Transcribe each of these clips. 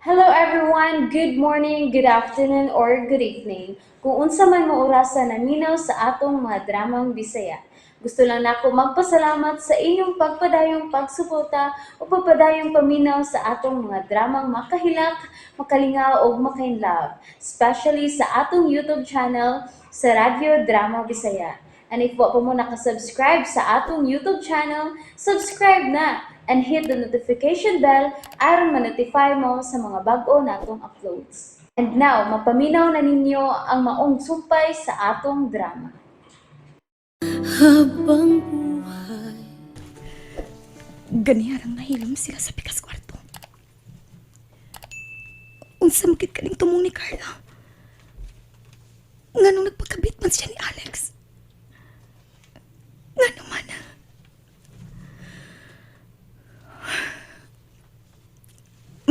Hello everyone! Good morning, good afternoon, or good evening. Kung unsa man mo orasa naminaw sa atong mga dramang Bisaya. Gusto lang nako magpasalamat sa inyong pagpadayong pagsuporta o pagpadayong paminaw sa atong mga dramang makahilak, makalingaw ug makainlove, especially sa atong YouTube channel sa Radyo Drama Bisaya. And if wa pa mo nakasubscribe sa atong YouTube channel, subscribe na and hit the notification bell aron ma-notify mo sa mga bag-o natong uploads. And now, mapaminaw na ninyo ang maong sumpay sa atong drama. Habang buhay. Ganiyarang nahilom sila sa pikas kwarto. Unsa man gid kaning tumong ni Carla? Nganong nagpakabit man siya ni Alex? Ngano man?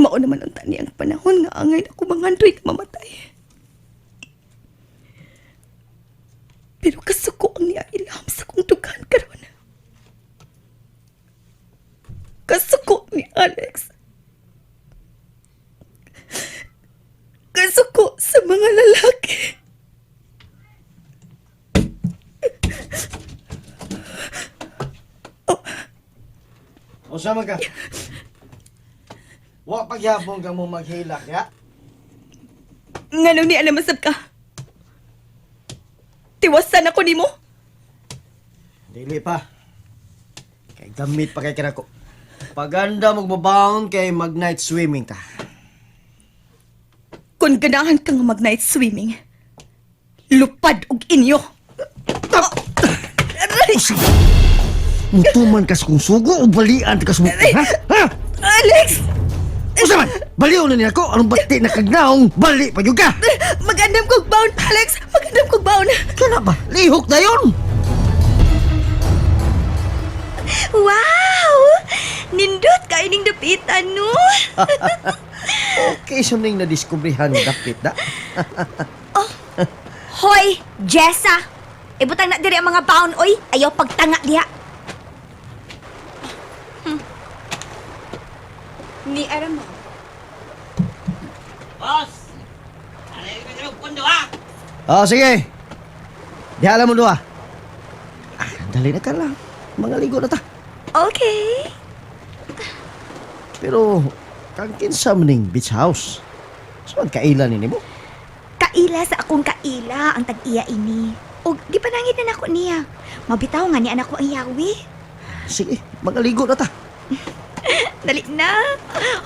Mao naman ang tani ang panahon nga angay na kumangandoy ka mamatay. Pero kasuko ang niya ilham sa kong dughan karon. Kasuko ni Alex. Kasuko sa mga lalaki. Unsa man ka? Wa pagyabong ka mo maghilak ya. Nganong ni alam masab ka? Tiwasan ako nimo. Dili pa. Kay gamit pa kay kanako. Paganda magbabaon kay mag night swimming ta. Kung ganahan ka nga mag-night swimming, lupad og inyo. Aray! Mutuman kas kung sugo o balian ka sa muka, ha? Ha? Alex! Unsa man? Baliw na niya ako. Anong bati na kagnaong? Bali pa gyud ka. Magandam kog baon, Alex! Magandam kog baon! Kana ba? Lihok na yon. Wow! Nindot kay ning dapitan, no? Okay sa ning nadiskubrihan dapit na. Hoy, Jessa! Ibutang na diri ang mga baon, oy! Ayaw pagtanga diha. Ni aram mo. Boss! Ano yung pundo ha? Oh, sige. Diha mo duha. Ah, dali na ka lang. Mga ligo na ta. Okay. Pero kang kinsa man ning beach house. So man kaila ni nimo? Kaila sa akong kaila ang tag-iya ini. Og gipanangit na nako niya. Mabitaw nga ni anak ko ang yawi. Sige, mga ligo na ta. Dali na.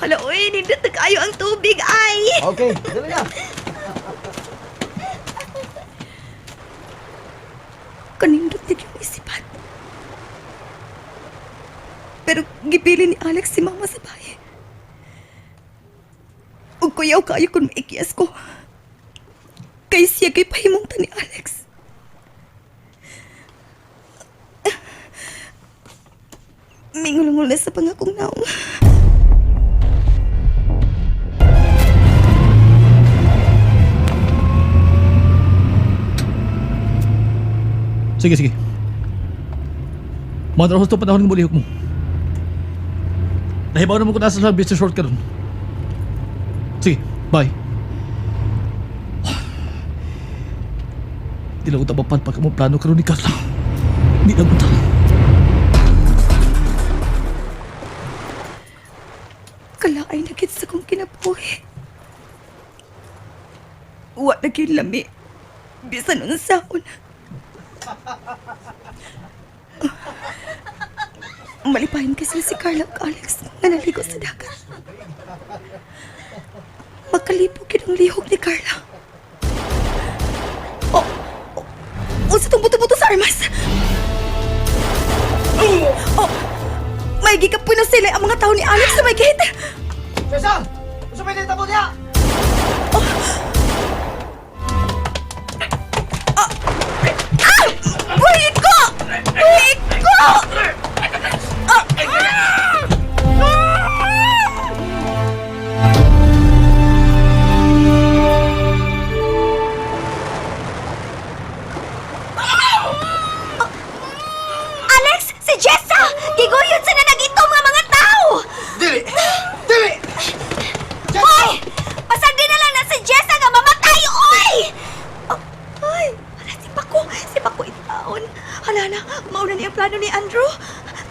Hala, oy, nindot na kaayo ang tubig, ay! Okay, dali na. Kanindot din yung isipan. Pero gipili ni Alex si mama sa bahay. Ug kuyaw kaayo kung maikiyas ko. Kay siya kay pahimong ta ni Alex. Mingulungol na sa pangakong naong. Sige, sige. Mga husto panahon ng mulihok mo. Nahibaw naman ko nasa sa business short ka ron. Sige, bye. Di lang ko tabapan pagka mo plano karon ni Carla. Di lang ko ta. Kalaay na gid sa kong kinabuhi. Wa na gyud lami. Bisan unsaon. Malipahin kasi si Carla ug Alex nga naligo sa dagat. Makalipok yun ang lihok ni Carla. Oh, oh, unsa tong buto-buto sa armas? Oh, may gikapoy na sila ang mga tao ni Alex sa may gate. Cesar! Unsa may nitabo diha? Buhit ko! Buhit ko! Alex! Si Jessa! Giguyod sa nanag-itom nga mga tao! Dili! Dili! Hoy! plano ni Andrew?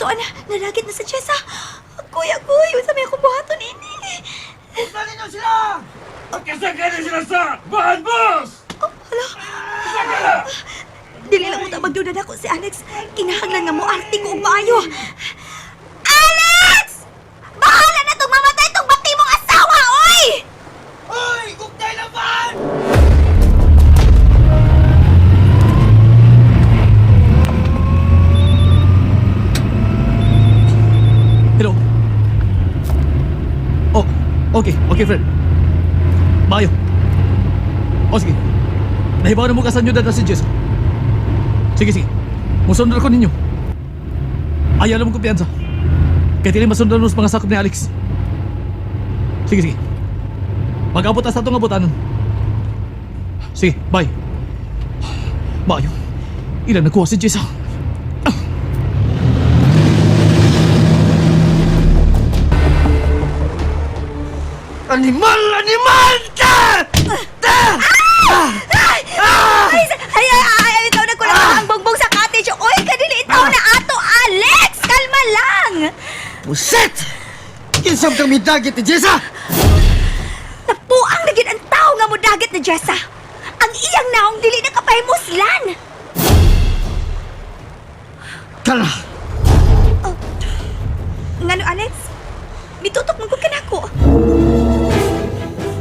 Tuan na, nalagit na sa Jessa. Kuya, kuya, unsa may akong buhaton ini? Dali sila! Kasagay na sila sa bahan, boss! Oh, hala. Dili lang uta magduda nako si Alex. Kinahanglan nga mo arte ko og maayo. Alex! Bahala na tong mamatay tong bati mong asawa, oy! Hoy! Gugtay na ba? Hello? Oh, okay, okay, friend. Mayo. O sige. Nahibaw na mo kasan nyo dada si Jess. Sige, sige. Musunod ko ninyo. Ayaw na mong kumpiyansa. Kaya tili masundan mo sa mga sakop ni Alex. Sige, sige. Mag-abot ta sa itong abutanan. Sige, bye. Mayo. Ilan nakuha si Jess, ah? Animal! Animal! Ka! Ta! Ay! Ay, ay, ay, ay, ikaw na kulang ang bongbong sa cottage. Oy, kadili itaw na ato, Alex! Kalma lang! Puset! Kinsam kang midagit ni Jessa! Napuang na gid ang tao nga modagit na Jessa. Ang iyang naong dili na kapahimuslan. Kala! Ngano, Alex? Mitutok man ko kanako.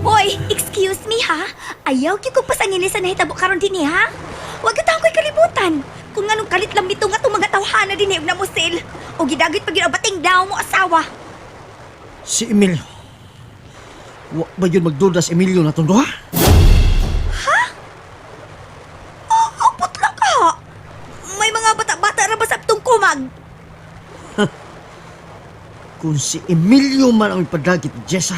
Hoy, excuse me ha. Ayaw gyud ko pasangili sa nahitabo karon dinhi ha. Wag gyud ko'y kalibutan. Kung anong kalit lang mito nga itong mga tawhana dinhi og namusil. O gidagit pag bating daw mo asawa. Si Emilio. Wa ba yun magduda si Emilio na itong duha? Oh, opot lang ka. May mga bata-bata ra ba sa atong kumag? Kung si Emilio man ang ipadagit ni Jessa,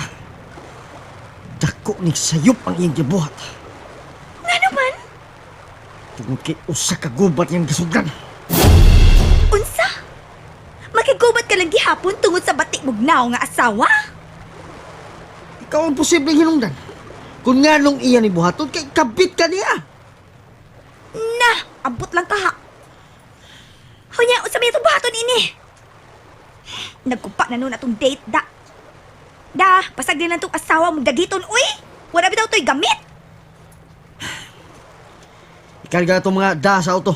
dako ni sayop ang iyang gibuhat. Ngano man? Tungod kay usa ka gubat niyang gasugdan. Unsa? Makigubat ka lang gihapon tungod sa batik mugnaw nga asawa? Ikaw ang posibleng hinungdan. Kung nga nung iya ni buhaton, kay kabit ka niya. Na, abot lang ka ha. Hunya, unsa may itong buhaton ini? Nagkupa na nun atong date da. Da, pasag din lang tong asawa mong dagiton, uy! Wala bitaw to'y gamit! Ikarga itong mga da sa auto.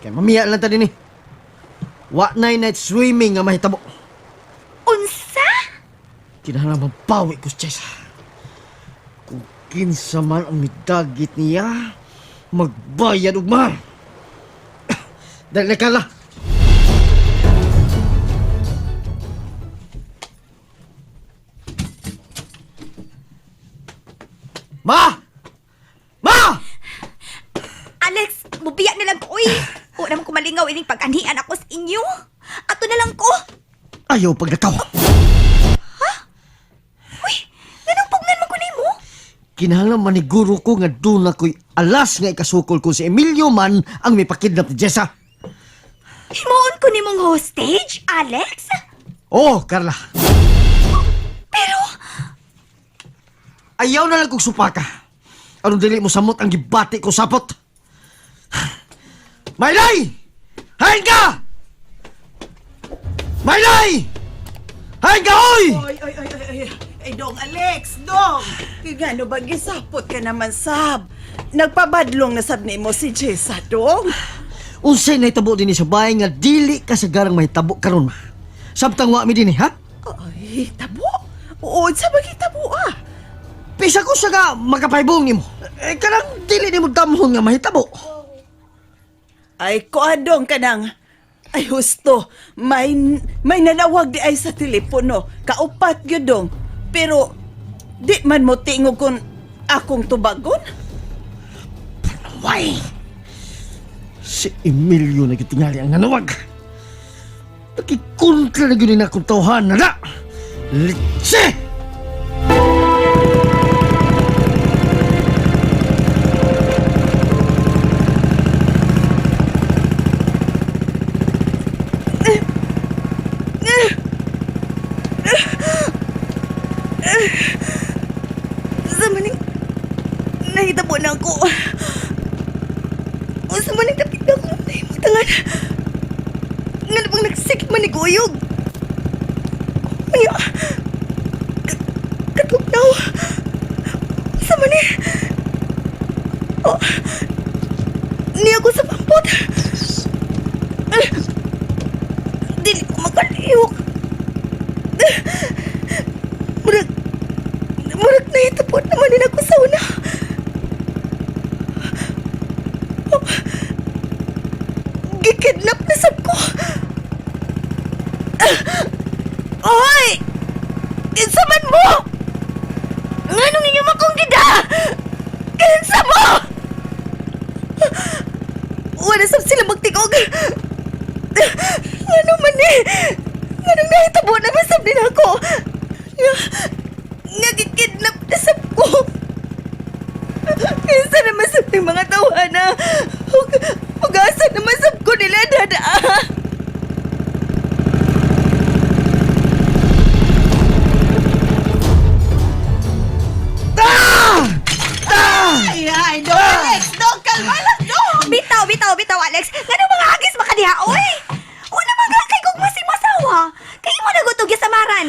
Kay mamiya lang ta din eh. Wa na night swimming nga mahitabo. Unsa? Kinahanglan mabawi ko si Jessa. Kung kinsa man ang midagit niya, magbayad og mahal. Dali na kala. Ma! Ma! Alex, mubiya na lang ko, uy! O naman kumalingaw ining pag-anian ako sa inyo. Ato na lang ko. Ayaw paglakaw. Uy, ganong pugnan mo ko nimo? Kinahanglan maniguro ko nga doon na ko'y alas nga ikasukol ko si Emilio man ang may pakidnap ni Jessa. Himuon ko nimong hostage, Alex? Oh, Carla. Pero, Ayaw na lang kong supaka. Anong dili mo samot ang gibati ko sapot? Maylay! Hain ka! Maylay! Hain ka, oy! Oy, oy, oy, oy, oy. Ay, Dong Alex, Dong! Ngano ba gisapot ka naman, sab? Nagpabadlong na sab nimo si Jessa, Dong. Unsay nahitabo dinhi sa bahay nga dili kasagarang mahitabo karon ma. Samtang wa mi dinhi, ha? Ay, tabo. Oo, sa ba tabo ah? Pisa ko sa nga makapaybong nimo. Eh, kanang dili nimo damhon nga mahitabo. Ay, kuadong ka nang. Ay, husto. May nanawag di ay sa telepono. Kaupat gyud dong. Pero, di man mo tingog kung akong tubagon. Why? Si Emilio na gitingali ang nanawag. Nakikontra na gyud ni akong tawhan na na. Litse! Sa maning nahitabo na ako. Unsa man ang dapit na akong nahimutangan. Pang nagsikit man ni Guyog. Unya, katugnaw. Sa man eh. Oh, niya ko sa pampot. Eh, dili ko makalihok. Eh, murag, murag nahitapot naman din ako sa una. Oh, gikidnap na sab ko. Oy! Kinsa man mo? Nganong inyo makong gida? Kinsa mo? Wala sab sila magtigog. Ngano man eh? Nganong nahitabo na man sab din ako? Nga, nga gikidnap na sab ko. Kinsa naman sab ning mga tawhana? Ug ug asa naman sab ko nila dada? Ay, ay, dong, Alex, dong, kalma lang, dong. Bitaw, bitaw, bitaw, Alex. Ngano mga hagis makadiha, oy? Una mga kay kung masimasawa. Kay imo nagutog sa maran.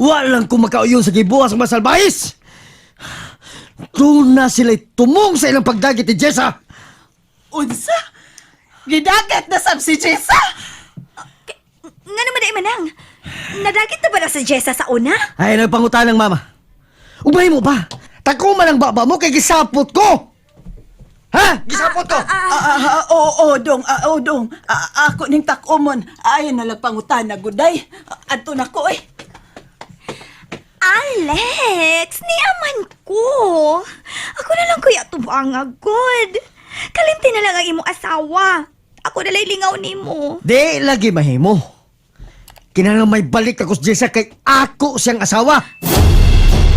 Walang kumakauyon sa gibuhat sa mga salbahis! Doon na sila'y tumong sa ilang pagdagit ni Jessa! Unsa? Gidagat na sab si Jessa. Ngano man manang? Nadagit na ba na sa Jessa sa una? Ay, nagpangutan ng mama. Ubay mo ba? Tako man ang baba mo kay gisapot ko! Ha? Gisapot ko! Ah, ah, ah, oo, oo, dong, ah, oo, dong. Ah, ako ning takomon. Ay, nalagpangutan na guday. Adto na ko eh. Alex, niaman ko. Ako na lang kuya tubang agod. Kalimti na lang ang imong asawa. Ako na lang lingaw nimo. Di lagi mahimo. Kinahanglan may balik ako sa Jessa kay ako siyang asawa.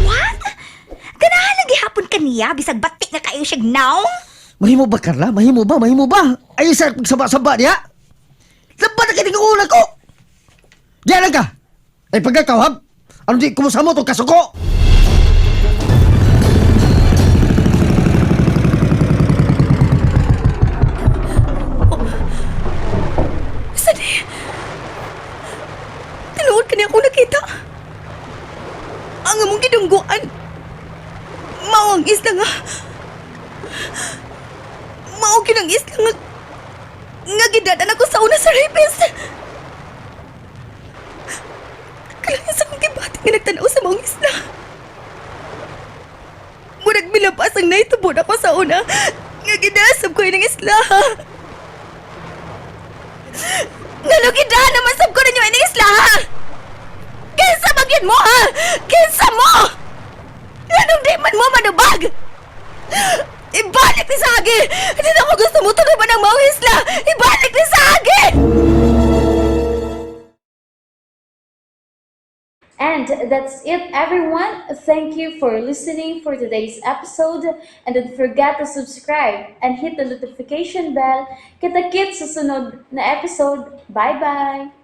What? Ganahan lang gihapon kaniya bisag batik na kayo siyag naong? Mahimo ba, Carla? Mahimo ba? Mahimo ba? Ay, sa pagsaba-saba niya. Laban na kining una ko! Diyan lang ka! Ay, pagkakawhab! Ano di kumusamo itong kasuko? Sani? Tinuod ka niya akong nakita. Ang among gidungguan. Mao ang isla nga. Mao gyud ang isla nga. Nga gidadan ako sa una sa rapist. Kailangan sa akong gibati nga nagtanaw sa maong isla. Murag milapas ang naitubod ako sa una. Nga gidasab ko ining isla. Nalugida naman sab ko ninyo ining isla ha! Kinsa magyud mo ha? Kinsa mo? Anong di man mo manubag? Ibalik ni sa agi! Hindi na ako gusto mo tunuban ang maong isla! Ibalik ni sa agi! And that's it, everyone. Thank you for listening for today's episode. And don't forget to subscribe and hit the notification bell. Kita-kits sa sunod na episode. Bye-bye!